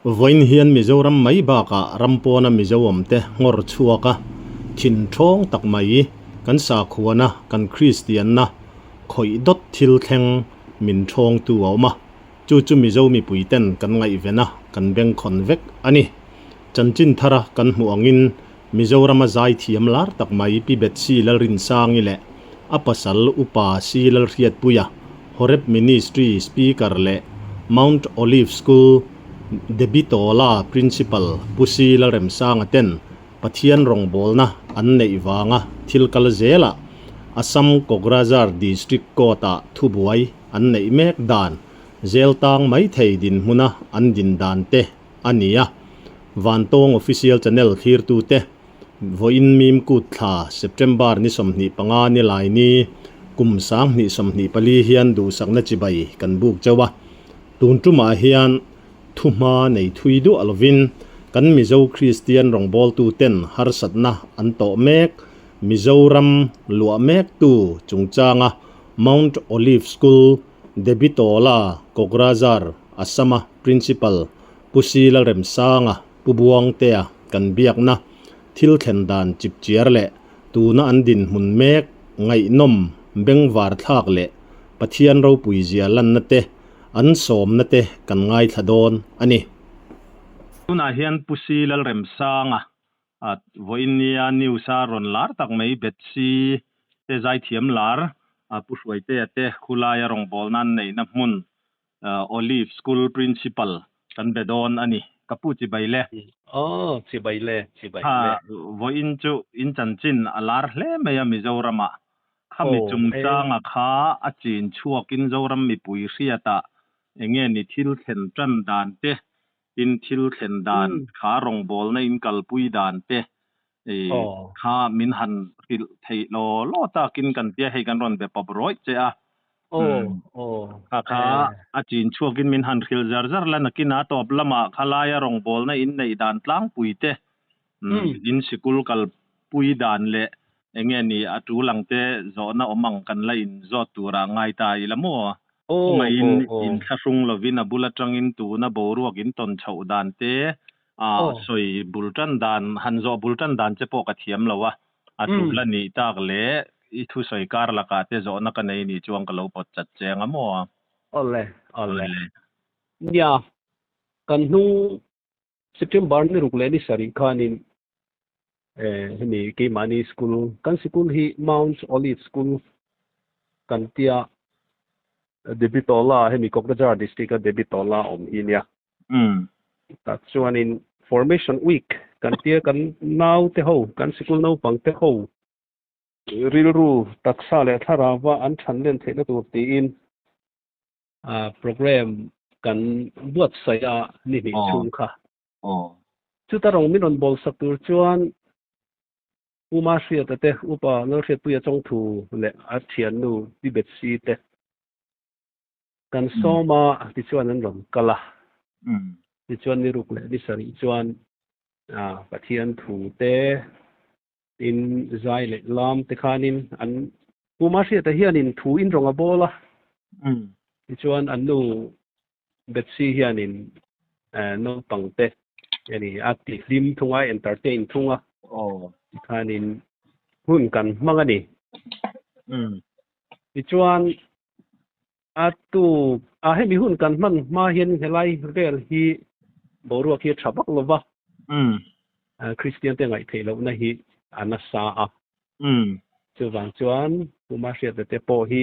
Vawiin hian Mizoram mai bakah ram pawna Mizo awmte nghawr chhuak a, thin thawng tak mai kan sakhuana kan Kristianna khawih dawt thil thleng min thawngtu a awm a, chu chu Mizo mipuiten kan ngaihven a, kan bengkhawn vek a ni. Chanchin thara kan hmuh angin Mizorama zaithiam lar tak mai Pi Betsy Lalrinsangi leh a pasal Upa Si Lalhriatpuia, Horeb Ministry Speaker leh Mount Olive School Debitola Principal Pu Si Lalremsanga ten Pathian rawngbawlna an neih vanga thil kal zelah Assam Kokrajhar District Court-ah thubuai an neih mek dan zel tang maithei dinhmuna an din dan te a ni a, Vantawng Official Channel thlirtute vawiin mim kut thla September ni 25 ni lai ni kum 2024 hian duhsakna chibai kan buk chauh a, tun tumah hian thuhma nei thui duah lovin kan Mizo Kristian rawngbawltuten harsatna an tawh mek Mizoram luah mektu chungchanga Mount Olive School Debitola Kokrajhar Assam-a Principal Pu Si Lalremsanga, Pu Buangtea kan biakna thil thlen dan chipchiar leh tuna an dinhmun mek ngaihnawm bengvar thlak leh Pathian ropui zia lanna te an sawmna te kan ngaithla dawn a ni. Tunah hian Pu Si Lalremsanga vawiin nia news a rawn lar tak mai Betsy te zaithiam lar Pu Hruaitea te khulaia rawngbawlna an neihna hmun Olive School Principal kan be dawn a ni. Ka pu chibai le. Aw, chibai le, chibai le. Vawiin chu in chanchin a lar hle mai a Mizoramah. Khami chungchanga kha a chin chhuakin Zoram mipui hriatah enge ni thil thlen tan dan te, tin thil thlen dan kha rawngbawlna in kalpui dan te kha min han hrilh theih law law takin kan tia hei kan rawn be pawp rawih che a. Kha kha a chin chhuakin min han hrilh zar zar la nakin a tawp lamah khalaia rawngbawlna in neih dan tlangpui te in sikul kalpui dan leh enge ni a tul ang te zawhna awm ang kan la in zawt turah ngai ta ila maw? Khawngaihin inthlahrung lovin a bul atangin tuna boruak in tawn chhoh dan te A sawi bul tan dan, han zawh bul tan dan che pawh ka thiam lo a, a tul a nih tak leh i thusawi kar lakah te zawhna ka nei nih chuan ka lo pawt chat che ang a maw? Awle, awle. Nia, kan hnung September ni ruk leh ni sarih khanin hemi keimahni school, kan sikul hi Mount Olive School kan tia Debitola, hemi Kokrajhar District a Debitola awm hi nia. Tah chuanin Formation Week kan tia kan naute ho, kan sikul naupang te ho rilru taksa leh thlarauva an than len theihna tur tiin program kan buatsaih a ni hnih chhung kha. Chuta rawng min rawn bawl sak tur chuan U Mahriata te, Upa Lalhriatpuia Chawngthu leh a thiannu Pi Betsy te Kan sawm a, tichuan an rawn kal a. Tichuan ni ruk leh ni sarih chuan Pathian thu te, tin zai leh lam te khanin an Pu Mahriata hianin thu in rawng a bawl a. Tichuan an nu Betsy hianin naupang te ani a ti hlim thung a, entertain thung a. Tikhanin hun kan hmang a ni. Tichuan A tu a hemi hun kan hman hma hian helai vel hi boruak hi a tha vak lo va. Kristian te ngaih theih lohna hi a nasa a. Chuvang chuan Pu Mahriata te pawh hi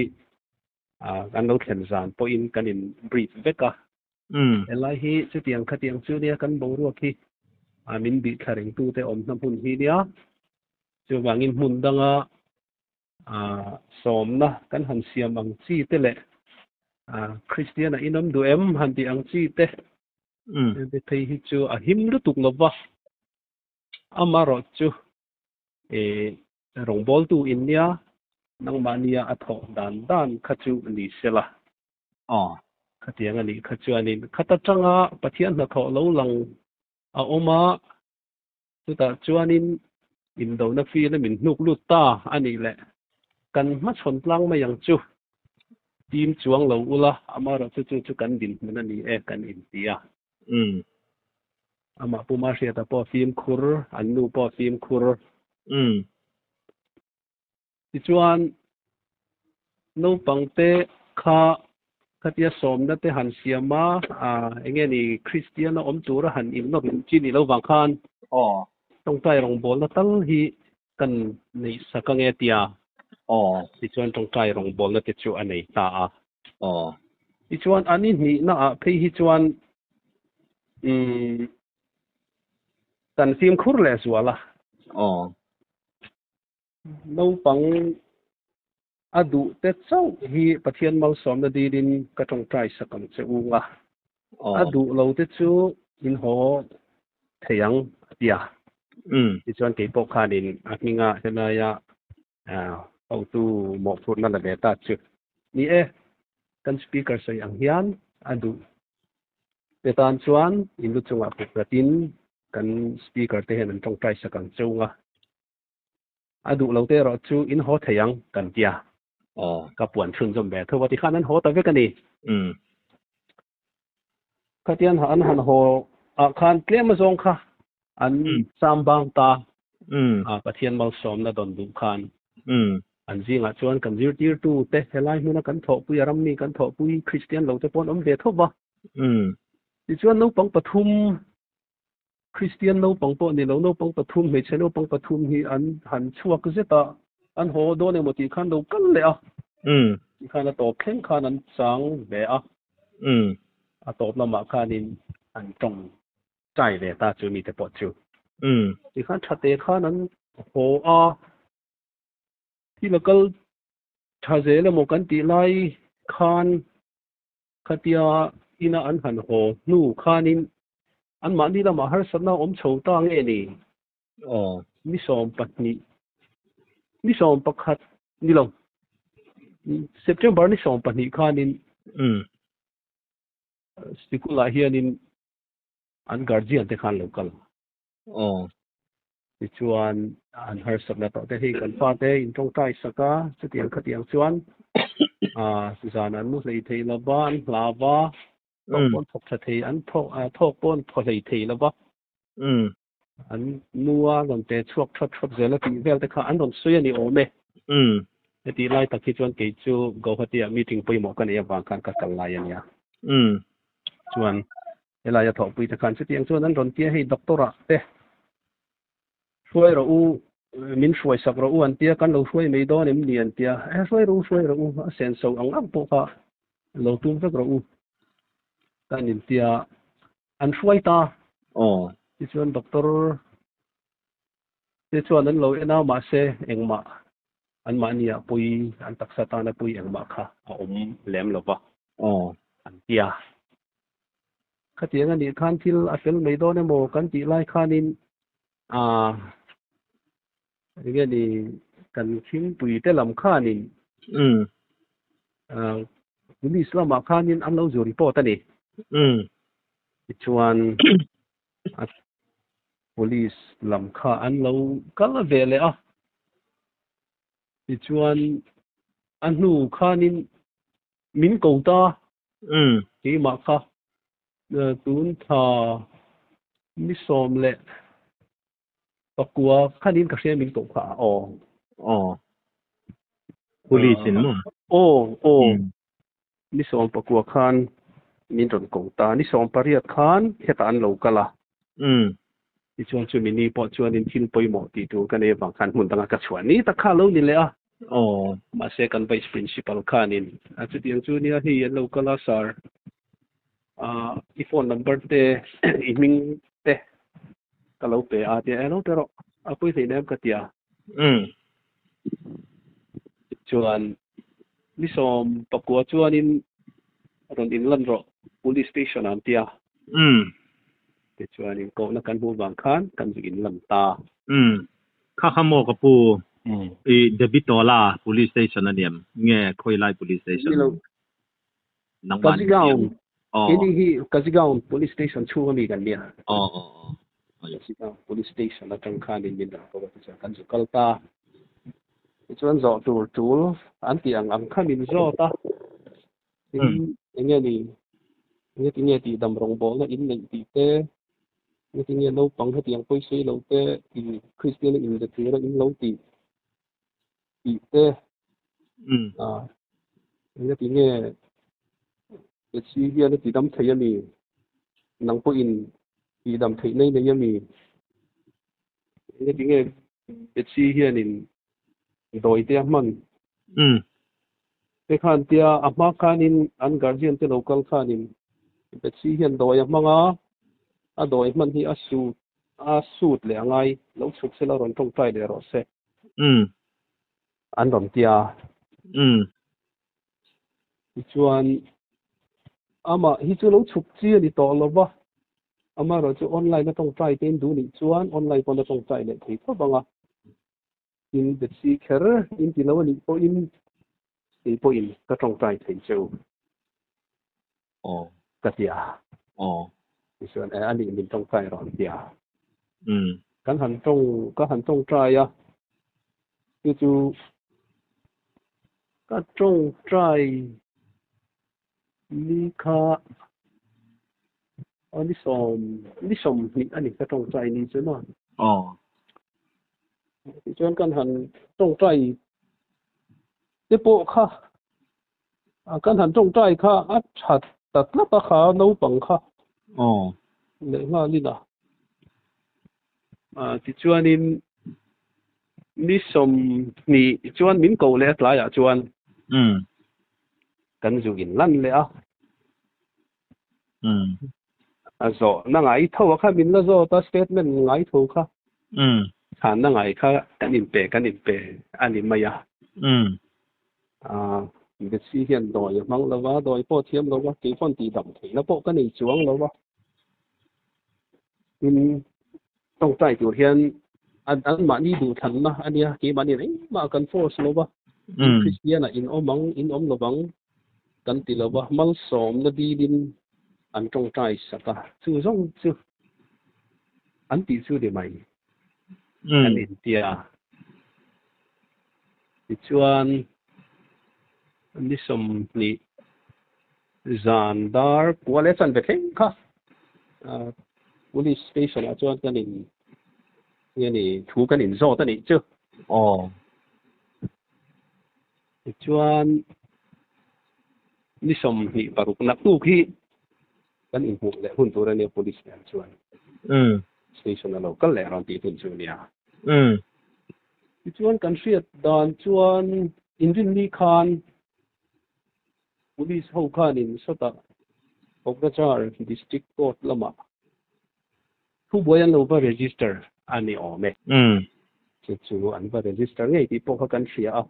kan lo thlen zan pawhin kan in brief vek a. Helai hi chutiang khatiang chu nia kan boruak hi min bih thla rengtute awmna hmun hi nia. Chuvangin hmun danga Sawmna kan han siam ang chi te leh Kristian a inawm duh em han tih ang chi te te phei hi chu a him lutuk lo va. Amaherawh chu rawngbawltu in nia nangmahnia a thawh dan dan kha chu ni sela. Khatiang a nih kha chuanin khat atanga Pathian hnathawh lo lang a awm a. Chutah chuanin indona feel a min hnuk lut ta a nih leh kan hmachhawn tlang mai ang chu. Team chuang lo ula, amaherawhchu chu chu kan dinhmun a ni e kan inti a. Amah Pu Mahriata pawh fimkhur, an nu pawh fimkhur. Tichuan, naupangte kha khatia sawmna te han siam a, enge ni Kristiana awm tura han innawt chi ni lo vang khan tawngtai rawngbawlna tal hi kan neih sak ange tia. Tichuan tawngtai rawngbawlna te chu a nei ta a. Tichuan an inhnihna ah phei hi chuan kan fimkhur leh zual a. Naupang a duh te chauh hi Pathian malsawmna dilin ka tawngtai sak ang che u a, a duh lo te chu in haw thei ang a ti a. Tichuan kei pawh khanin a hminga helaia hotu mawhphurhna la ve ta chu ni e, kan speaker sawi ang hian a duh te tan chuan in lu chungah kut ratin kan speaker te hian an tawngtai sak ang che u a. A duh lo te erawh chu in haw thei ang kan tia. Ka puan chhunzawm ve tho a tikhan an haw ta vek a ni. Khatian an han haw ah khan tlem azawng kha an cham bang ta a Pathian malsawmna dawn duh khan an zingah chuan kan zirtirtu te helai hmuna kan thawhpui a rammi kan thawhpui Kristian lo te pawh an awm ve tho va. Tichuan naupang pathum Kristian naupang pawh ni lo, naupang pathum, hmeichhe naupang pathum hi an han chhuak zet a, an haw dawn emaw tih khan lo kal leh a, tih khan a tawp thleng khan an chang ve a, a tawp lamah khanin an tawng chai ve ta chu mite pawh chu. Tih khan tha te khan an haw a, thil a kal tha zel emaw kan tih lai khan Khatia ina an han haw hnu khanin anmahni lamah harsatna a awm chho ta nge ni? Ni 12, ni 11 ni lo, September ni 12 khanin sikulah hianin an guardian te khan lo kal. Tichuan an harsatna tawh te hei kan fate in tawngtai sak a, chutiang khatiang chuan zan an mu hlei thei lo va, an hlau va, thawk pawn thawk tha thei, an thawk pawn thaw hlei thei lo va. An nu a rawn pe chhuak thawt thawt zel a tih vel te kha an rawn sawi a ni awm e. Heti lai tak hi chuan kei chu Guwahati ah meeting pawimawh ka neih avang khan ka kal lai a nia. Chuan Helaia thawhpui te khan chutiang chuan an rawn tia hei doctor ah te hruai rawh u min hruai sak rawh u an tia kan lo hruai mai dawn em ni an tia e hruai rawh u hruai rawh u a senso ang ang pawh kha lo tum vek rawh u kan in tia an hruai ta tichuan doctor te chuan an lo en a mahse engmah anmahni ah pui an taksa tana pui engmah kha a awm lem lova an tia. Khatiang a nih khan thil a fel mai dawn emaw kan tih lai khanin aah enge ni kan thingpui te lam khanin aah police lamah khanin an lo zu report a ni. Tichuan a police lam kha an lo kal ve leh a. Tichuan a hnu khanin min ko ta. Keimah kha tun tha ni 19 khanin ka hria min koh kha a aw. Aw. Police in maw? Aw, aw. Ni 19 khan min rawn ko ta. Ni 18 khan hetah an lo kal a. Tichuan chumi ni pawh chuanin thil pawimawh tih tur ka nei avang khan hmun danga ka chhuah ni tak kha a lo ni leh a. Mahse kan Vice Principal khanin a chutiang chu nia hei an lo kal a sir, i phone number te i hming te ka lo pe a tia e lo pe rawh a pawi hlein em ka ti a. Tichuan ni 19 chuanin rawn inlan rawh Police Station ah an ti a. Tichuan inkohna kan hmuh vang khan kan zu inlan ta. Kha kha maw ka pu i Debitola Police Station a niam nge Khawilai Police Station? Nilo. Kazigaon. Keini hi Kazigaon Police Station chhung ami kan nia. Kazigaon Police Station atang khanin min rawn ko a tichuan kan zu kal ta. Tichuan zawh tur tul an tih ang ang kha min zawt a. Tin enge ni enge tinge tih dam rawngbawlna in neih tih te. Ngatinge naupang hetiang pawisei lo te in Kristian a inbe tura in lo tih tih te ngatinge Bethsy hian a tidam thei a mi? Nang pawhin tihdam theih nei nei a mi? Ngatinge Bethsy hianin dawi te a hman? Te khan tia a hma khanin an guardian te lo kal khanin Bethsy hian dawi a hmang a, a dawi hman hi a sut a sut leh a ngai lo chhuk sela rawn tawngtai leh rawh se. An rawn tia. Tichuan amah hi chu lo chhuk chi a ni tawh lo va, amaherawhchu online a tawngtai te in duh nih chuan online pawn a tawngtai leh thei tho vang a. In Bethsy kher in ti lo a nih pawhin kei pawhin ka tawngtai thei cheu ka ti a. Tichuan a nih min tawngtai rawh an ti a. Kan han tawng ka han tawngtai a, chu chu ka tawngtai ni kha aw ni sawm ni sawmhnih a ni ka tawngtai ni chu maw. Tichuan kan han tawngtai te pawh kha kan han tawngtai kha a tha ta tlat a kha naupang kha lehnghalin a. Tichuanin ni sawmhnih chuan min koh leh a tlaiah chuan kan zu in lan leh a. A zawhna ngai tho a kha min la zawt a statement ngai tho kha. Chhanna ngai kha kan inpe kan inpe a ni mai a. Bethsy hian dawi a hmang lo va, dawi pawh a thiam lo va, kei pawn tihdam theihna pawh ka nei chuang lo va. Tin, tawngtai tur hian an anmahni duhthlanna a nia, keimahni engmah kan force lo va, Kristianah in awm ang, in awm lo vang kan ti lo va, malsawmna dilin an tawngtai sak a, chu zawng chu an tih chu ni mai kan intia. Tichuan, ni sawmhnih zan dar kua leh chanve thleng kha Police station ah chuan kan in nge ni thu kan in zawt a nih chu. Aw. Tichuan, ni 26 naktuk hi kan inhmuh leh hun tur a nia Police nen chuan. Station a lo kal leh rawn tih hun chu a nia. Tichuan kan hriat dan chuan inrinni khan Police ho khanin sawtah Kokrajhar District Court lamah thubuai an lo va register a ni awm e. Chu chu an va register ngei tih pawh kha kan hria a.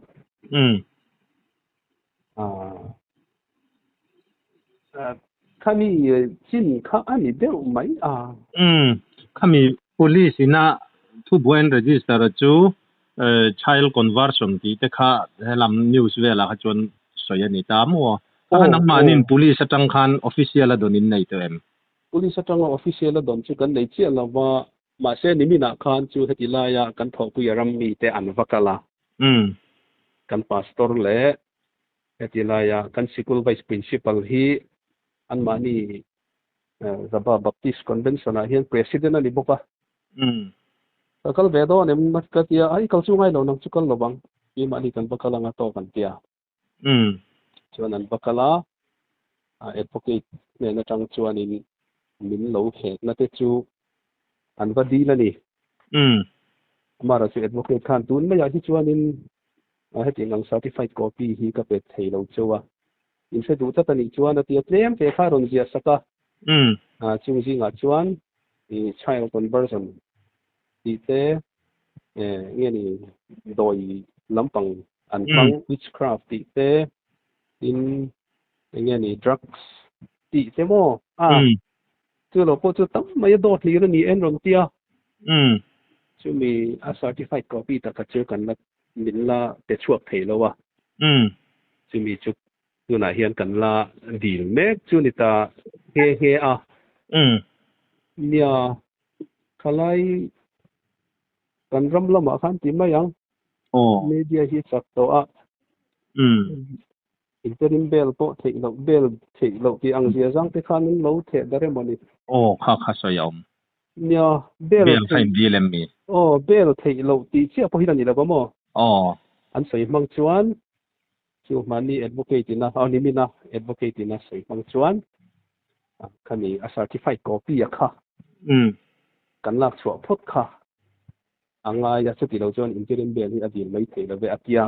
Khami chin kha a ni deuh mai a. Khami police ina thubuai an register chu child conversion tih te kha helam news velah kha chuan sawi a ni ta maw? Kha kha nangmahnin police atang khan official a dawn in nei tawh em? Police atanga official a dawn chu kan nei chiah lo va, mahse niminah khan chu heti laia kan thawhpuia ram mite an va kal a. Kan pastor leh Heti laia kan sikul Vice Principal hi anmahni Zaba Baptist Convention ah hian President a ni bawk a. Ka kal ve dawn em ka ti a, i kal chu ngai lo nang chu kal lo vang, keimahni kan va kal anga tawk an ti a. Chuan an va kal a, advocate hnen atang chuanin min lo hekna te chu an va dil a ni. Amara chu advocate khan tun maiah hi chuanin Hetiang ang certified copy hi ka pet thei lo cheu a, in hre duh tlat a nih chuan a ti a, tlem te kha a rawn ziah sak a. Chung zingah chuan i child conversion tih te nge ni dawi lampang an hmang witchcraft tih te tin eng nge ni drugs tih te maw a chu lo pawh chu tam mai a dawt hlir a ni en rawn tia. Chumi a certified copy taka chu kan la min la pe chhuak thei lo a. Chumi chu tunah hian kan la dil mek chu ni ta nghe nghe a. Nia, khalai kan ram lamah khan ti mai ang. Media hi chak tawh a. Interim bail pawh theih loh bail theih loh tih ang zia zang te khan an lo theh dar emaw ni. Aw, kha kha sawi a awm. Nia, bail Bail kha theih in dil em mi? Aw, bail theih loh tih chiah pawh hi la ni lo va maw? Aw. An sawi hmang chuan chu mahni advocate ina, aw nimina advocate ina sawi hmang chuan khami a certified copy a kha kan lak chhuah phawt kha a ngai a, chuti lo chuan interim bail hi a dil mai thei lo ve a tia.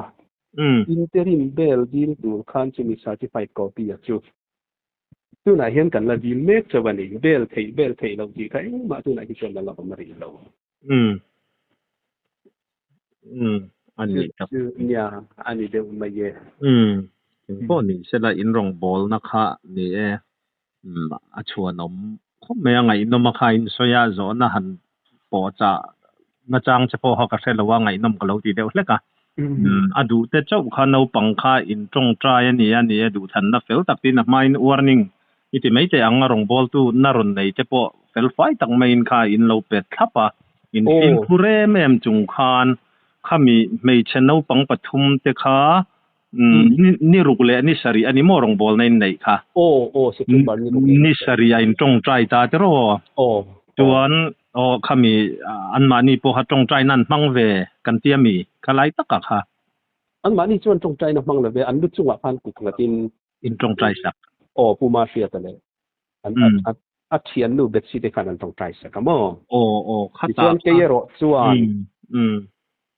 Interim bail dil tur khan chumi certified copy a chu Tunah hian kan la dil mek chauh a ni. Bel theih bel theih loh tih kha engmah tunah hi chuan la la awm rih lo. Umm. Umm. A ni tak. Chu nia a ni deuh mai e. Umm. Engpawh ni sela in rawngbawlna kha ni e. Umm. A chhuanawm khawp mai a, ngaihnawm a kha in sawi a, zawhna han pawh chah nachang che pawh kha ka hre lo a, ngaihnawm ka lo ti deuh hlek a. A duh te chauh kha naupang kha in tawngtai a ni a, ni e duhthanna fel tak tiin a hmain warning i ti mai teh ang a, rawngbawltu na rawn nei te pawh fel fai tak maiin kha in lo pet thlap a, in fimkhur em em chung khan khami hmeichhe naupang pathum te kha ni ruk leh ni sarih a ni maw rawngbawlna in neih kha? Aw, aw, September ni ruk leh ni sarih a in tawngtai ta te rawh. Aw. Chuan aw khami anmahni pawh kha tawngtaina an hmang ve kan tia mi kha lai taka kha? Anmahni chuan tawngtaina hmang lo ve, an lu chungah khan kut nghatin in tawngtai sak. Aw, Pu Mahriata leh an a thiannu Betsy te khan an tawngtai sak a maw? Aw, aw, khatah Tichuan kei erawh chuan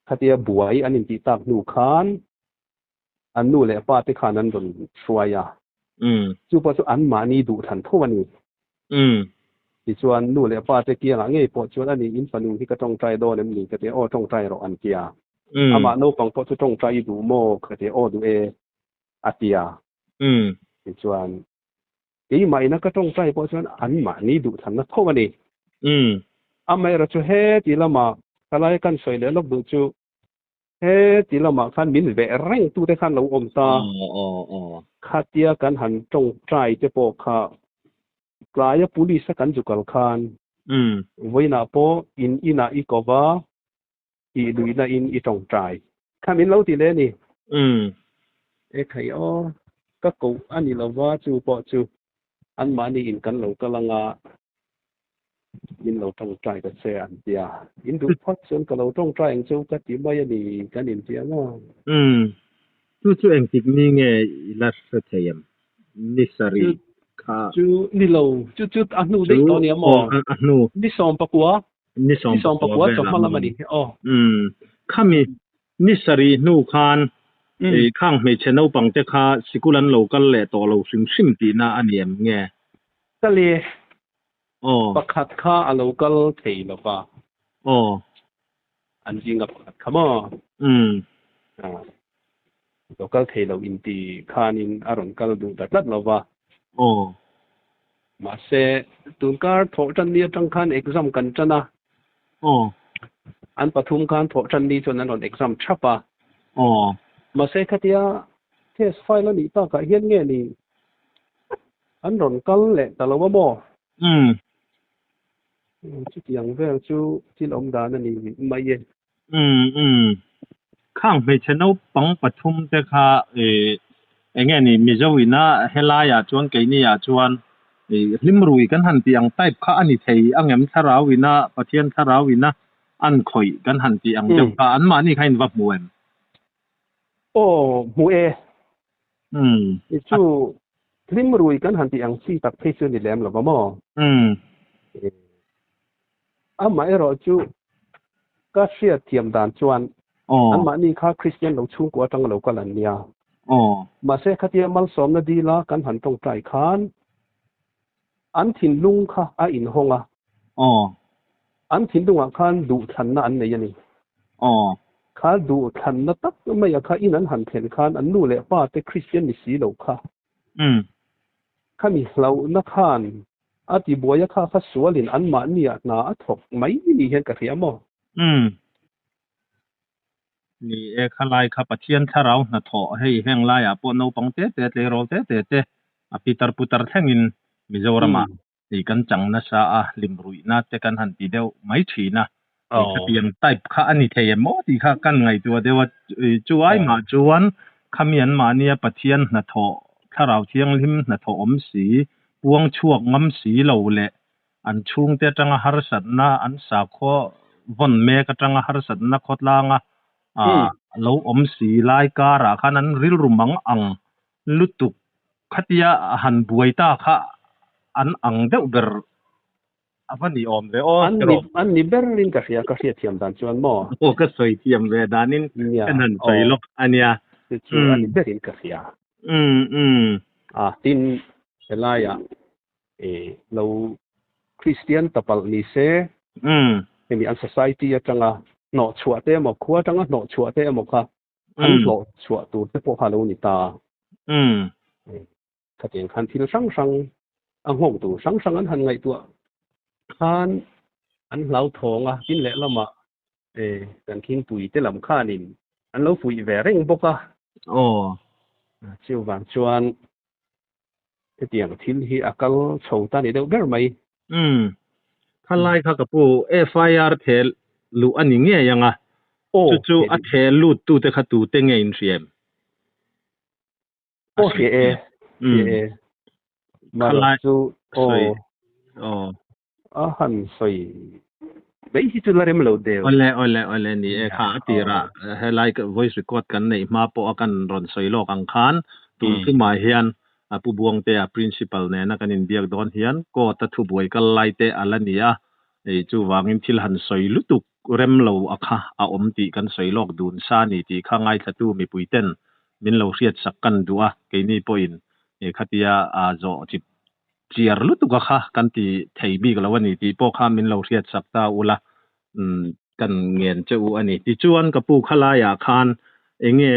Khatia buai an intih tak hnu khan an nu leh pa te khan an rawn hruai a, chu pawh chu anmahni duhthlan tho a ni. Tichuan nu leh pa te kiangah ngei pawh chuan ani in fanu hi ka tawngtai dawn em ni ka ti a, aw tawngtai rawh an ti a. Amah naupang pawh chu tawngtai i duh maw ka ti a, aw duh e a ti a. Tichuan Keimah ina ka tawngtai pawh chuan anmahni duhthlanna tho a ni. Amaherawhchu heti lamah ka lai kan sawi leh lawk duh chu heti lamah khan min veh reng tute khan lo awm ta. Khatia kan han tawngtai te pawh kha tlaia police a kan zu kal khan vawiinah pawh in inah i ko va, tih luihna in i tawngtai. Kha min lo ti leh a ni. E khai aw, ka koh a ni lova chu pawh chu anmahni in kan lo kal anga min lo tawngtai ta che an ti a. In duh phawt chuan ka lo tawngtai ang chu ka ti mai a ni kan intiang a. Umm. Chu chu engtik ni nge i la hre thei em? Ni sarih kha. Chu ni lo, chu chu a hnu daih tawh a nia maw? Aw, a hnu. Ni 14. Ni 14 vel a lam a ni. Aw. Umm. Khami ni sarih hnu khan khang hmeichhe naupang te kha sikul an lo kal leh tawh lo hrim hrim tihna a ni em nge? Kal e. Aw. Pakhat kha a lo kal thei lo va. Aw. An zinga pakhat kha maw? Umm. Lo kal thei lo inti khanin a rawn kal duh ta tlat lo va. Aw. Mahse, tunkar thawh tan ni atang khan exam kan tan a. Aw. An pathum khan thawh tan ni chuan an rawn exam thap a. Aw. Mahse, khatia test file a nih takah hian nge ni an rawn kal leh ta lo a maw? Umm. Chutiang vel chu thil awm dan a ni mai e. Umm umm. Khang hmeichhe naupang pathum te kha ih eng nge ni Mizo ina helai ah chuan keini ah chuan ih hlim rui kan han tih ang type kha a ni thei angem thlarau ina Pathian thlarau ina an khawih kan han tih ang deuh kha anmahni kha in va hmu em? Aw hmu e. Umm. I chu hlim rui kan han tih ang chi tak phei chu ni lem lo va maw? Umm. Amaherawh chu ka hriat thiam dan chuan anmahni kha Kristian lo chhungkua atanga lo kal an nia. Mahse khatia malsawmna dila kan han tawngtai khan an thinlung kha a inhawng a. An thinlungah khan duhthlanna an nei a ni. Kha duhthlanna tak maia kha in an han thlen khan an nu leh pa te Kristian ni si lo kha. Khami hlauhna khan A ti buai a kha kha sualin anmahniah hna a thawk mai ni hian ka hria maw? Umm. Ni e, khalai kha Pathian thlarau hnathawh hei heng laiah pawh naupang te te, tleirawl te te te a pitar putar thlengin Mizoramah hei kan chang nasa a, hlimruihna te kan han ti deuh mai thin a. Hei khatiang type kha a ni thei em maw tih kha kan ngaihtuah deuh a, chu ai mah chuan khami anmahnia Pathian hnathawh, Thlarau Thianghlim hnathawh awm si, puang chhuak ngam si lo leh an chhungte atanga harsatna an sakhua vawn mek atanga harsatna khawtlanga lo awm si lai karah khan an rilru mang ang lutuk khatia han buai ta kha an ang deuh ber a va ni awm ve aw An ni an ni berin ka hria ka hriat thiam dan chuan maw? Aw ka sawi thiam ve danin ka han sawi lawk a nia. Chu chu a ni berin ka hria. Umm umm. A tin helaiah e lo Kristian tapalh ni se hemi an society atanga hnawh chhuah te emaw khua atanga hnawh chhuah te emaw kha an hlawh chhuah tur te pawh kha a lo ni ta. Khatiang khan thil hrang hrang a nghawk tur hrang hrang an han ngaihtuah khan an hlauthawng a, tin lehlamah e kan khingpui te lam khanin an lo fuih ve reng bawk a. Aw. Chuvang chuan hetiang thil hi a kal chho ta ni deuh ber mai. Umm. Khalai kha ka pu FIR thel luh a ni ngei ang a. Aw. Chu chu a thel lut tute kha tute nge in hriam? Aw hria e, hria e. Mahrawh chu aw. Aw. A han sawi mai hi chu la rem lo deuh. Awle awle awle ni e kha a tirah helai voice record kan neih hma pawh a kan rawn sawi lawk ang khan tun tumah hian a Pu Buangtea principal nena kan inbiak dawn hian court a thubuai kal lai te a la ni a, hei chuvangin thil han sawi lutuk rem lo a kha a awm tih kan sawi lawk dun sa ni tih kha ngaithlatu mipui ten min lo hriatsak kan duh a, keini pawhin khatia zawh chip chiar lutuk a kha kan ti thei bik lo a ni tih pawh kha min lo hriatsak ta ula kan ngen che u a ni. Tichuan ka pu khalaiah khan enge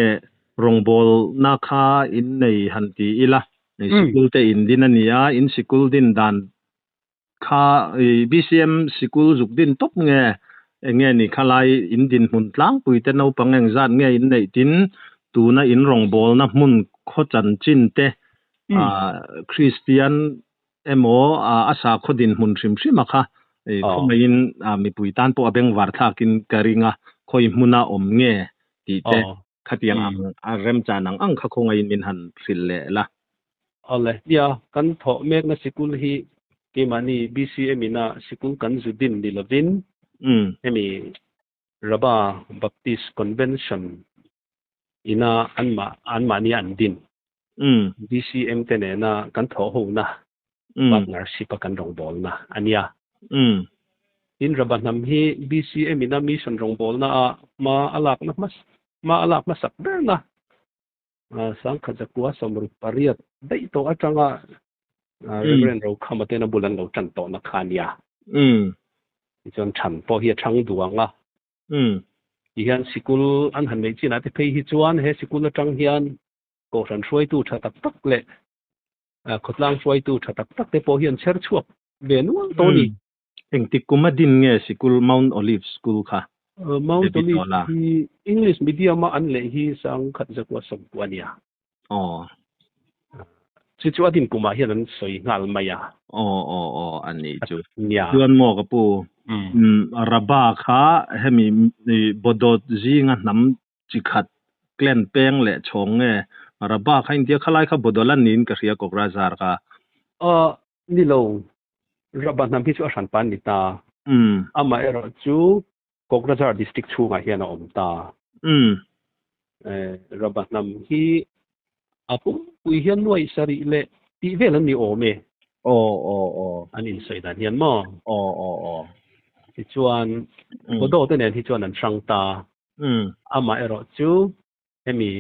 rawngbawlna kha in nei han ti ila, sikul te in din a ni a, in sikul din dan Kha i BCM sikul zuk din tawp nge enge ni khalai in dinhmun tlangpui te naupang engzat nge in neih tin tuna in rawngbawlna hmun khaw chanchin te Kristian emaw a sakhaw dinhmun hrim hrim a kha i khawngaihin mipui tan pawh a bengvar thlakin ka ring a khawi hmuna awm nge tih te Khatiang ang a remchan ang ang kha khawngaihin min han hrilh leh la. Awle, nia, kan thawh mekna sikul hi keimahni BCM ina sikul kan zu din ni lovin hemi Rabba Baptist Convention ina anmah anmahni an din BCM te nena kan thawh hona partnership a kan rawngbawlna a nia. Tin, Rabba hnam hi BCM ina mission rawngbawlna ah hma a lakna hmas hma a lak hmasak berna sangkhat zakua sawmruk pariat daih tawh atanga Reverend Rokhama tena bul an lo tan tawhna kha a nia. Tichuan than pawh hi a thang duang a. Tihian sikul an han neih chinah te phei hi chuan he sikul atang hian Kohhran hruaitu tha tak tak leh khawtlang hruaitu tha tak tak te pawh hi an chher chhuak ve nual tawh a ni. Engtik kum a din nge sikul Mount Olive School kha? Mount Olive hi English medium a an leh hi sangkhat zakua sawmkua a nia. Aw. Chu chu a din kumah hian an sawi nghal mai a. Aw aw aw a nih chu. Nia. Chuan maw ka pu, Rabba kha hemi Bodot zinga hnam Chi khat clan peng leh chhawng nge Rabba kha intia khalai kha Bodolan niin ka hria Kokrajhar kha. Aw ni lo, Rabba hnam hi chu a hran pan ni ta. Amaherawh chu Kokrajhar district chhungah hian a awm ta. Rabba hnam hi a pumpui hian nuaih sarih leh tih vel an ni awm e. Aw aw aw. An insawi dan hian maw? Aw aw aw. Tichuan Bodo te nen hi chuan an hrang ta. Amaherawh chu hemi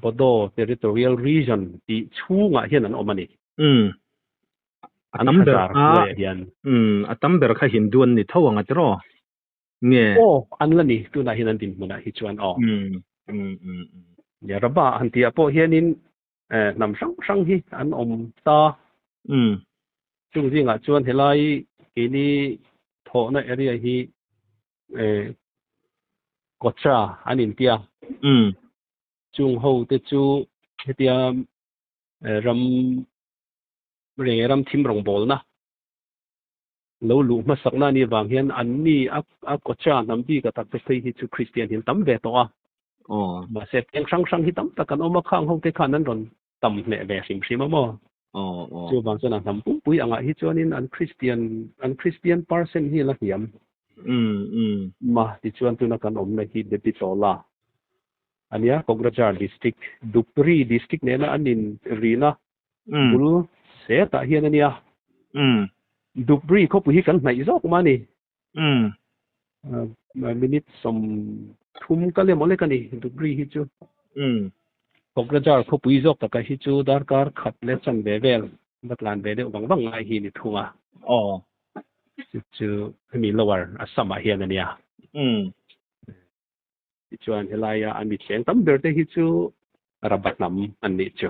Bodo Territorial Region tih chhungah hian an awm a ni. A tam ber kha a tam ber kha Hindu an ni tho ang a tiraw? Nge? Aw, an la ni. Tunah hian an dinhmunah hi chuan aw. Nia, Rabba han tihah pawh hianin hnam hrang hrang hi an awm ta. Chung zingah chuan helai keini thawhna area hi Kocha an intia. Chung ho te chu hetia ram reng ram thim rawngbawlna lo luh hmasakna a nih avang hian anni a Kocha hnam bik a tak te phei hi chu Kristian hi an tam ve tawh a. Mahse peng hrang hrang hi tam tak an awm a, khang ho te khan an rawn tam hneh ve hrim hrim a maw? Aw aw. Chuvang chuan a hnam pumpui angah hi chuanin an Kristian an Kristian percent hi la hniam. Um um. Ma tichuan tuna kan awmna hi Debitola a nia, Kokrajhar district, Dhubri district nena an in rina bul setah hian a nia. Um. Dhubri khawpui hi kan hnaih zawk mah a ni. Um. Minute 30 kal emaw lek a ni Dhubri hi chu. Um. Kokrajhar khawpui zawk taka hi chu darkar khat leh chanve vel va tlan ve deuh vang vang ngai hi ni thung a. Aw. Chu chu hemi lower Assam ah hian a nia. Um. Tichuan helaia a mitcheng tam ber te hi chu Raba hnam an nih chu.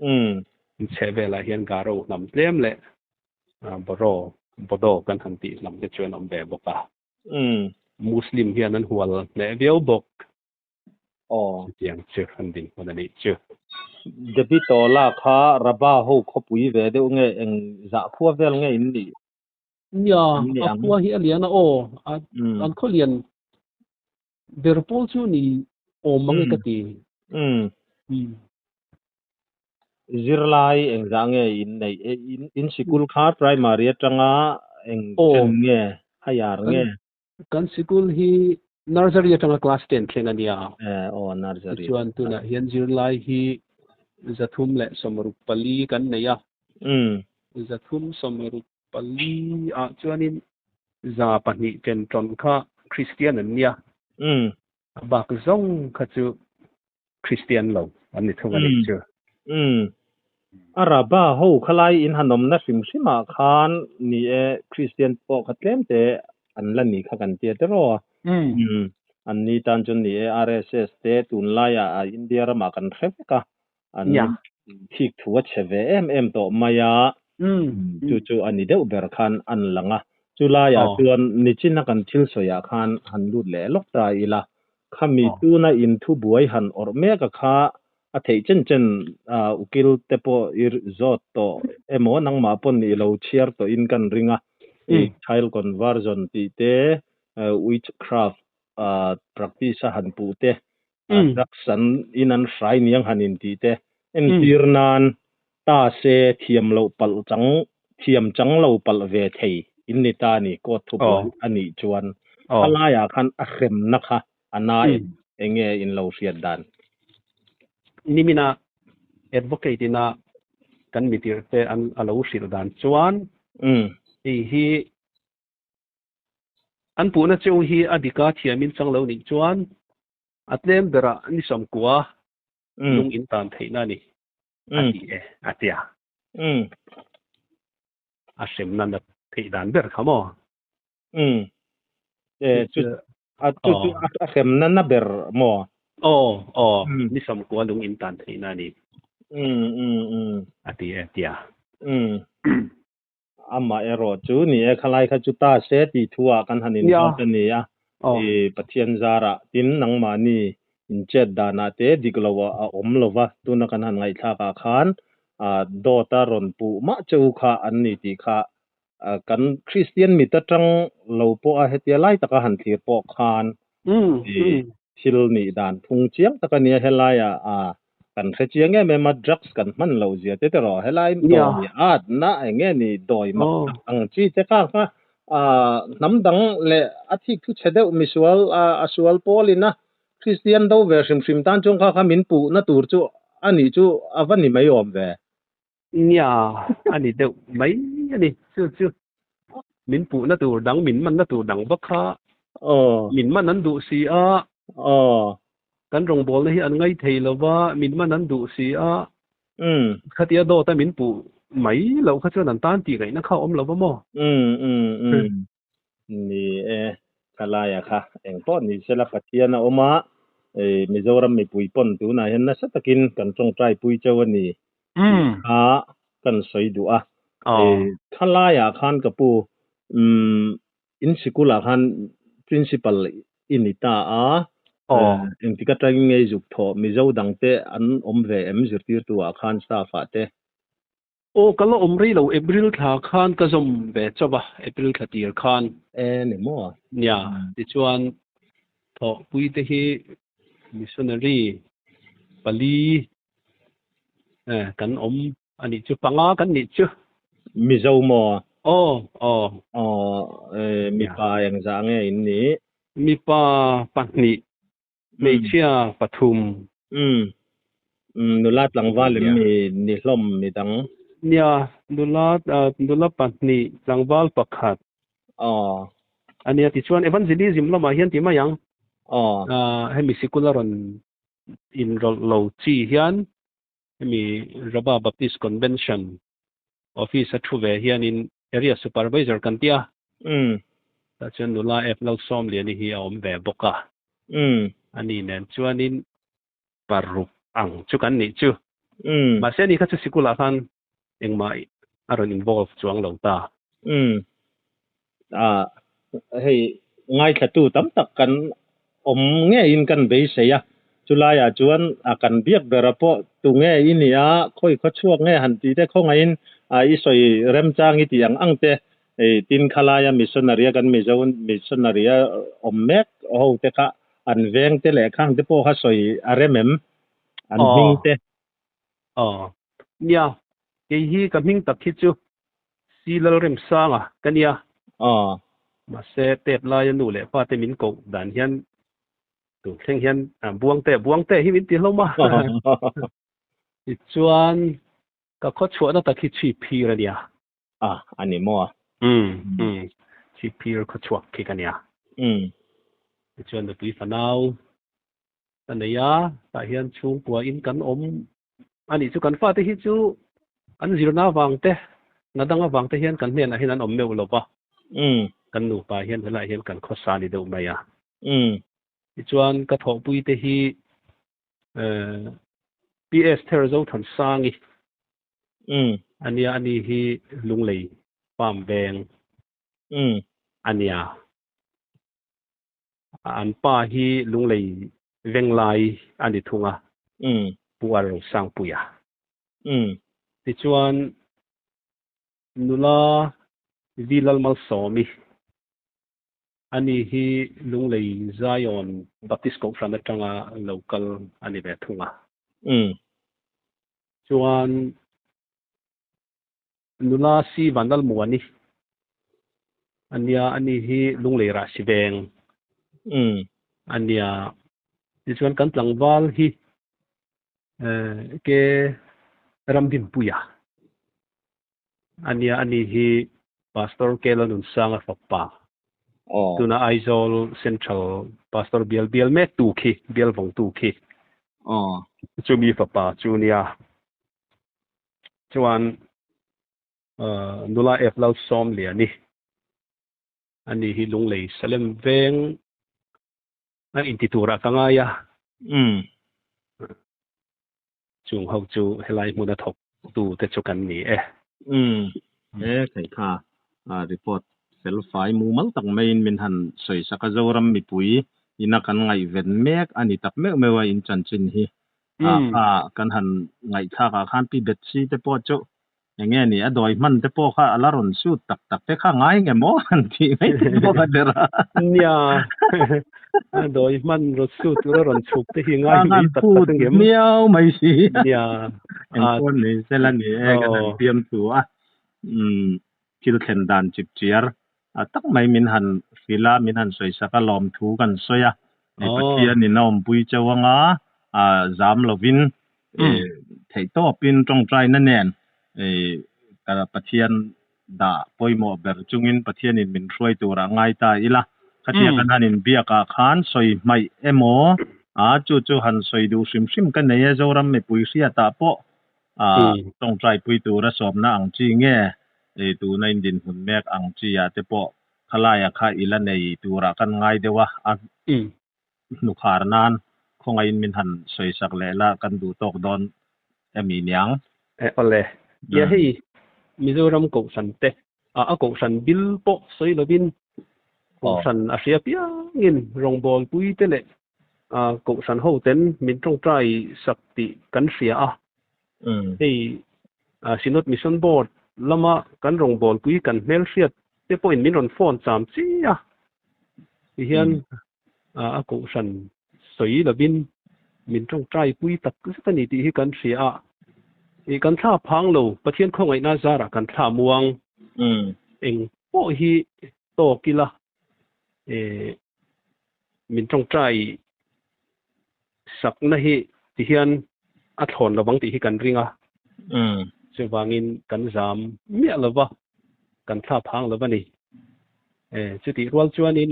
An chheh velah hian Garo hnam tlem leh Boro, Bodo kan han tih hnam te chu an awm ve bawk a. Muslim hian an hual hneh viau bawk. Chutiang chu an dinhmun a nih chu. Debitola kha Raba ho khawpui ve deuh nge eng zah khua vel nge in nih? Nia, a khua hi a lian a aw, an khaw lian ber pawl chu ni awm mang e ka ti. Zirlai engzah nge in neih? In sikul kha primary atanga eng chen nge, higher nge? Kan sikul hi nursery atanga class 10 thleng a nia. Aw, nursery. Tichuan tunah hian zirlai hi 364 kan nei a. 364 ah chuanin 200 chen tawn kha Kristian an nia. A bak zawng kha chu Kristian lo an ni thung a nih chu. A Raba ho khalai in han awmna hrim hrimah khan ni e, Kristian pawh kha tlem te an la ni kha kan tia tiraw a. An ni tan chuan ni e, RSS te tunlaiah India ramah kan hre vek a, an thik thu a chhe ve em em tawh mai a, chu chu a ni deuh ber khan an lang a. Chu laiah chuan nichina kan thil sawiah khan han lut leh lawk ta ila, khami tuna in thu buai han awrh mek a kha a theih chen chen ukil te pawh i zawt tawh emaw nangmah pawn i lo chhiar tawhin kan ring a, child conversion tih te, witchcraft practice a han puh te, drugs an in an hrai niang han in tih te, entir nan ta se thiam loh palh chang thiam chang lo palh ve thei in ni ta a ni court thubuai a nih chuan a laiah khan a hremna kha a na em eng nge in lo hriat dan? Nimina advocate ina kan mitir te an a lo hrilh dan chuan hei hi An puhna cheu hi a dika thiamin chang lo nih chuan a tlem berah ni 90 lung in tan theihna a ni, a ti e, a ti a. A hremna nat theih dan ber kha maw? Chu chu a hremna na ber maw? Aw, aw, ni 90 lung in tan theihna a ni, a ti e, a ti a. Amah erawh chu ni e, khalai kha chu ta se tih thu ah kan han inzawt a ni a, i Pathian zarah tin nangmahni inchet danah te dik lo a awm lo va, tuna kan han ngaihthlak ah khan dawt a rawn puh mah che u kha an ni tih kha kan Kristian mit atang lo pawh a hetia lai taka han thlir pawh khan i thil nih dan phung chiang tak a nia helaiah a kan hre chiang em em a drugs kan hman loh zia te erawh helai dawi at na eng nge ni dawi mak tak ang chi te kha kha a hnam dang leh a thik thu chhe deuh misual a sual pawl in a Kristian do ve hrim hrim tan chuan kha kha min puh na tur chu a nih chu a va ni mai awm ve. Nia, a ni deuh mai a ni. Chu chu min puhna tur dang, min manna tur dang bawk kha min man an duh si a. Kan rawngbawlna hi an ngai thei lo va, min man an duh si a. Khatia dawta min puh mai loh kha chuan an tan tih ngaihna kha a awm lo va maw? Ni e, khalaia kha eng pawh ni sela Pathian a awm a, Mizoram mipui pawn tunah hian nasa takin kan tawngtai pui cheu a ni tih kha kan sawi duh a. Khalaiah khan ka pu, in sikulah khan principal i ni ta a, engtik atangin nge i zuk thawh, Mizo dangte an awm ve em zirtirtu-ah khan staff-ah te? Aw, ka la awm rei lo, April thla khan ka zawm ve chauh a, April thla tir khan. E ni maw? Nia, tichuan thawhpui te hi missionary pali kan awm. Ani chu panga kan nih chu. Mizo maw? Aw, aw. Aw, mipa engzah nge in nih? Mipa pahnih, hmeichhia pathum. Umm. Nula tlangval em mi ni hlawm midang? Nia, nula nula pahnih, tlangval pakhat. Aw. Ania tichuan evangelism lamah hian ti mai ang. Aw. Hemi sikul a rawn inrawlh lo chi hian hemi Rabah Baptist Convention Office a thu ve hianin Area Supervisor kan ti a. Tah chuan nula F Lalsawmliani hi a awm ve bawk a. Ani nen chuanin paruk ang chu kan nih chu. Mahse ani kha chu sikulah khan engmah a rawn involve chuang lo ta. Ah, hei ngaithlatu tam tak kan awm ngeiin kan beisei a, chulaiah chuan a kan biak bera pawh tu nge i nih a, khawi khaw chhuak nge han tih te khawngaihin i sawi remchang i tih ang ang te, hei tin khalaia missionary a kan Mizo missionary a awm mek ho te kha an veng te leh khang te pawh kha sawi a rem em? An hming te. Aw. Nia, kei hi ka hming tak hi chu Si Lalremsanga ka nia. Aw. Mahse tep laia nu leh pa te min koh dan hian tun thleng hian Buangte, Buangte hi min ti hlawm a. Tichuan ka khaw chhuahna tak hi Chhipphir a nia. A, a ni maw? Umm, umm, Chhipphir khaw chhuak khi ka nia. Umm. Tichuan nupui fanau ka nei a, tah hian chhungkua in kan awm a nih chu kan fate hi chu an zirna avang te, hna dang avang te hian kan hnenah hian an awm meuh lo va, kan nupa hian helaiah hian kan khawsa ni deuh mai a. Tichuan ka thawhpui te hi PS Therzo Thansangi a nia, ani hi Lunglei Farm veng a nia. An pa hi Lunglei Venglai a ni thung a, Pu A Rosangpuia. Tichuan, nula Vi Lalmalsawmi, ani hi Lunglei Zion Baptist Kohhran atanga lo kal a ni ve thung a. Chuan, Nula Si Vanlalmuani a nia, ani hi Lunglei Rahsi veng a nia. Tichuan kan tlangval hi ke Ramdinpuia a nia, ani hi Pastor Ke Lalnunsanga fapa. Tuna Aizawl Central Pastor bial bial mek tu khi, bial vawng tu khi. Chumi fapa chu nia. Chuan nula F Lalsawmliani a ni hi Lunglei Salem veng a inti turah ka ngai a. Chung ho chu helai hmuna thawk tu te chu kan ni e. He thei kha report fel fai mumal tak maiin min han sawi sak a, Zoram mipui ina kan ngaihven mek a ni tak meuh meuh a in chanchin hi. A kha kan han ngaihthlak ah khan Pi Betsy te pawh chu eng nge ni a dawi hman te pawh kha a la rawn shoot tak tak te kha ngai nge maw han tih mai te pawh ka der a. Nia, a dawi hman rawn shoot tur a rawn chhuk te hi ngai mai tak tak ngem. Miau mai si. Nia. Eng pawh ni sela ni e kan han fiam thu a. Umm thil thlen dan chip chiar a tak mai min han hrilh a, min han sawi sak a, lawmthu kan sawi a, hei Pathian in a awmpui cheu anga zam lovin theihtawpin tawngtaina nen Pathian dah pawimawh ber chungin Pathian in min hruai turah ngai ta ila, khatia kan han inbiak ah khan sawi hmaih emaw a chu chu han sawi duh hrim hrim ka nei e, Zoram mipui hriatah pawh tawngtai pui tura sawmna ang chi nge Ei tuna in dinhmun mek ang chi ah te pawh khalaia kha i la nei turah kan ngai deuh a, a hnukhar nan khawngaihin min han sawi sak leh la kan duh tawk dawn emi niang. E awle, tia hei Mizoram Kohhran te a Kohhran bil pawh sawi lovin Kohhran a hria piangin rawngbawlpui te leh Kohhran ho ten min tawngtai sak tih kan hria a, Hei Synod Mission Board lama kan rawngbawlpui kan hmelhriat te pawhin min rawn phone cham chi a, tihian a kohhran sawi lovin min tawngtai pui tak zet a ni tih hi kan hria a. I kan thla phang lo, Pathian khawngaihna zarah kan thla muang. Eng pawh hi tawk ila min tawngtai sakna hi ti hian a thlawn lovang tih hi kan ring a. Chuvangin kan zam miah lova, kan thla phang lova ni. Chutih rual chuanin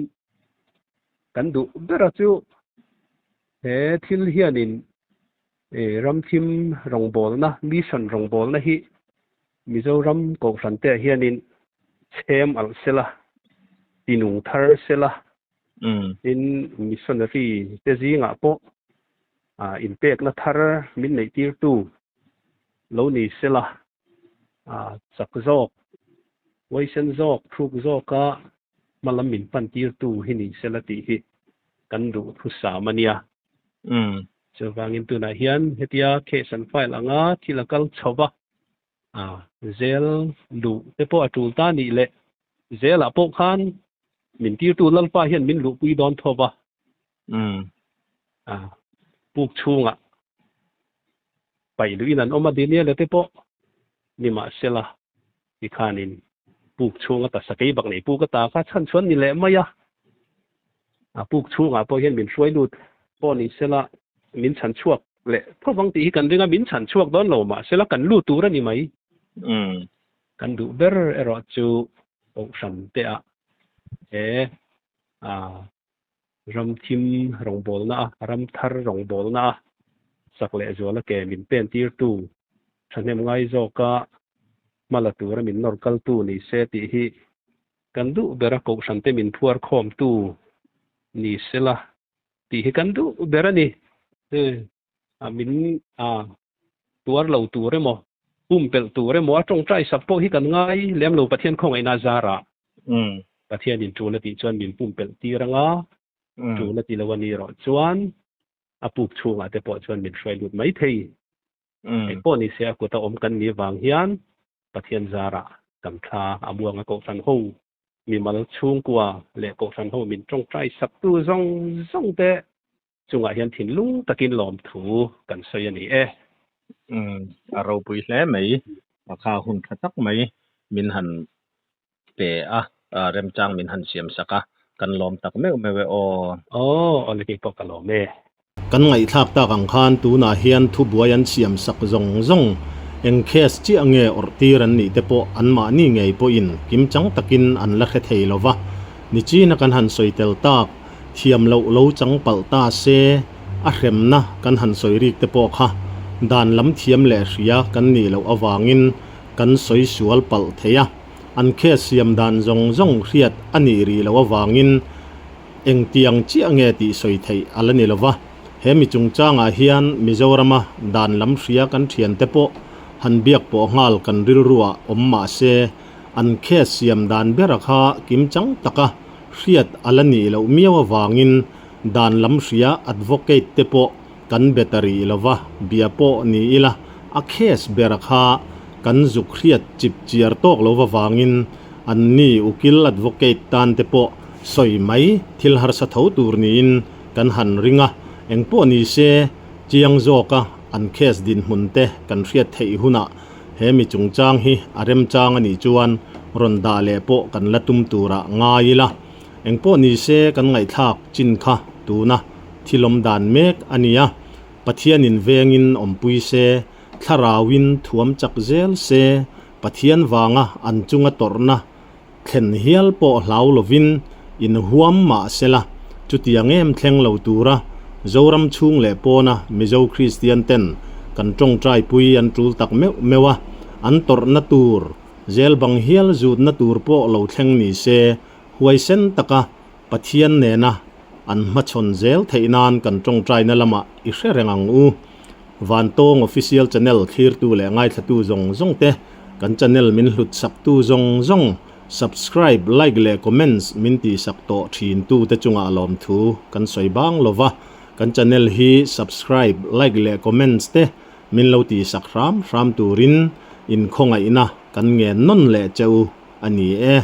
kan duh bera chu he thil hianin ramthim rawngbawlna, mission rawngbawlna hi Mizoram Kohhran te ah hianin chhem alh sela, tinung thar sela, tin missionary te zingah pawh inpekna thar min neihtirtu lo ni sela, chak zawk, huaisen zawk, thluk zawka hmalam min pantirtu hi ni sela tih hi kan duh thusam a nia. Chuvangin tunah hian hetia case an file anga thil a kal chho va, zel luh te pawh a tul ta nih leh zelah pawh khan min tirtu Lalpa hian min luhpui dawn tho va. Puk chhungah paih luhin an awm a Daniel-a te pawh nimahsela tikhanin puk chhunga ta sakei bak nei puk ata kha chhan chuan ni leh mai a. A puk chhungah pawh hian min hruai lut pawh ni sela min chhan chhuak leh tho vang tih hi kan ring a, min chhan chhuak dawn lo mahsela kan lut tur a ni mai. Kan duh ber erawh chu Kohhran te ah he ram thim rawngbawlna a, ram thar rawngbawlna a sak leh zuala ke min pen tirtu thahnem ngai zawka hma la tura min nawr kaltu ni se tih hi Kan duh ber a kohhran te min phuar khawmtu ni sela tih hi kan duh ber a ni. A min a tuar lo tur emaw, pumpelh tur emaw a tawngtai sak pawh hi kan ngai lem lo Pathian khawngaihna zarah. Pathianin tul a tih chuan min pumpelh tir anga, tul a ti lo a ni erawh chuan a puk chhungah te pawh chuan min hruai lut mai thei. Eng pawh ni se a kut a awm kan nih vang hian Pathian zarah kan thla a muang a Kohhran ho mimal chhungkua leh Kohhran ho min tawngtai saktu zawng zawng te chungah hian thinlung takin lawmthu kan sawi a ni e. Umm a ropui hle mai, a kha hun tha tak mai min han pe a, remchang min han siam sak a, kan lawm tak meuh meuh e aw. Aw, awle kei pawh ka lawm e. Kan ngaihthlak tak ang khan tunah hian thubuai an siam sak zawng zawng, eng case chiah nge awrh tir an nih te pawh anmahni ngei pawhin kimchang takin an la hre thei lo va. Nichina kan han sawi tel tak, thiam loh lo chang palh ta se, a hremna kan han sawi rik te pawh kha dan lam thiam leh hria kan nih loh avangin kan sawi sual palh thei a. An case siam dan zawng zawng hriat a nih rih loh avangin engtiang chiah nge tih sawi theih a la ni lo va. He mi chungchangah hian Mizorama dan lam hria kan thiante pawh han biak pawh nghal kan rilruah awm mah se, an case siam dan bera kha kimchang taka hriat a la nih loh miau avangin dan lam hria advocate te pawh kan be ta rih lo va, bia pawh ni ila a case bera kha kan zuk hriat chip chiar tawk lo vavangin an ni ukil advocate tan te pawh sawi mai thil harsa tho tur niin kan han ring a, engpawh ni se chiang zawka an case dinhmun te kan hriat theih hunah he mi chungchang hi a remchang a nih chuan rawn dah leh pawh kan la tum turah ngai ila. Engpawh ni se kan ngaihthlak chin kha tuna thilawm dan mek a nia, Pathianin vengin awmpui se, thlarauin thuam chak zel se, Pathian vanga an chunga tawrhna thlen hial pawh hlau lovin inhuam mah sela, chutiang em thleng lo tura Zoram chhung leh pawna Mizo Kristian ten kan tawngtaipui an tul tak meuh meuh a, an tawrhna tur zel bang hial zutna tur pawh lo thleng ni se, Huaisen taka Pathian nena an hmachhawn zel theih nan kan tawngtaina lamah i hre reng ang u. Vantawng Official Channel thlirtu leh ngaithlatu zawng zawng te, kan channel min hlut saktu zawng zawng, subscribe, like leh comments min tihsak tawh thintu te chungah lawmthu kan sawi bang lo va, kan channel hi subscribe, like leh comments te min lo tihsak hram hram turin inkhawngaihna kan ngen nawn leh che u a ni e.